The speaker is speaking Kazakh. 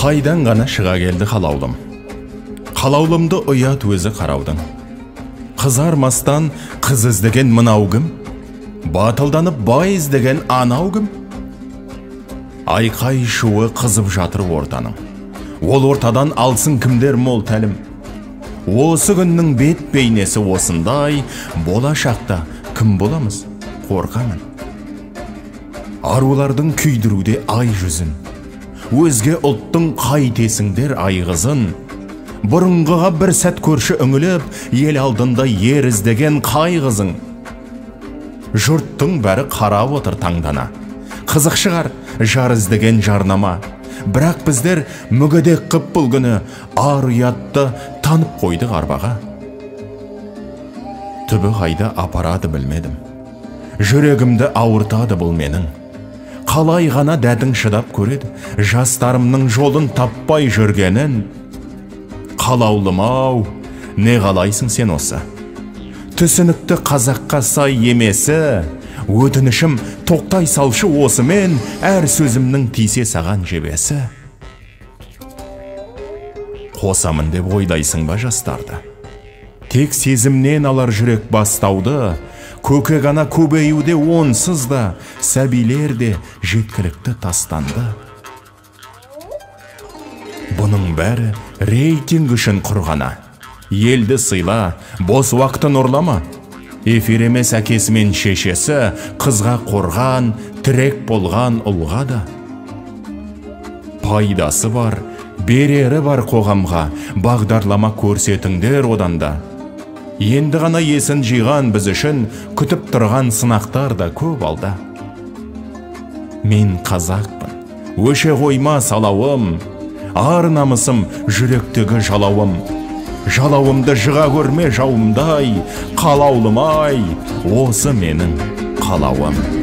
Қайдан ғана шыға келді қалаулым. Қалаулымды ұят өзі қараудың. Қызармастан қыз іздеген мынау кім? Батылданып бай іздеген анау кім? Айқай шуы қызып жатыр ортаның. Ол ортадан алсын кімдер мол тәлім. Осы күннің бет бейнесі осындай, болашақта кім боламыз? Қорқамын. Арулардың күйдіруде ай жүзін. Өзге ұлттың қайтесіңдер айғызын. Бұрынғыға бір сәт көрші үңіліп, ел алдында ер іздеген қай қызың? Жұрттың бәрі қарап отыр таңдана. Қызық шығар жар іздеген жарнама. Бірақ біздер мүгедек қып бұл күні ар ұятты танып қойдық арбаға. Түбі қайда апарады білмедім. Жүрегімді ауыртады бұл менің. Қалай ғана дәтің шыдап көреді, жастарымның жолын таппай жүргенін. Қалаулым-ау, не қалайсың сен осы? Түсінікті қазаққа сай емесі, өтінішім тоқтай салшы осымен, әр сөзімнің тисе саған жебесі. Қосамын деп ойлайсың ба жастарды? Тек сезімнен алар жүрек бастауды, көкек ана көбеюде онсыз да, сәбилер де жеткілікті тастанды. Бұның бәрі рейтинг үшін құрғана. Елді сыйла, бос уақытын ұрлама. Эфир емес әкесі мен шешесі, қызға қорған, тірек болған ұлға да. Пайдасы бар, берері бар қоғамға, бағдарлама көрсетіңдер одан да. Енді ғана есін жиған біз үшін күтіп тұрған сынақтар да көп алда. Мен қазақпын, өше қоймас алауым, ар намысым жүректегі жалауым. Жалауымды жыға көрме жауымдай, қалаулым-ай, осы менің қалауым.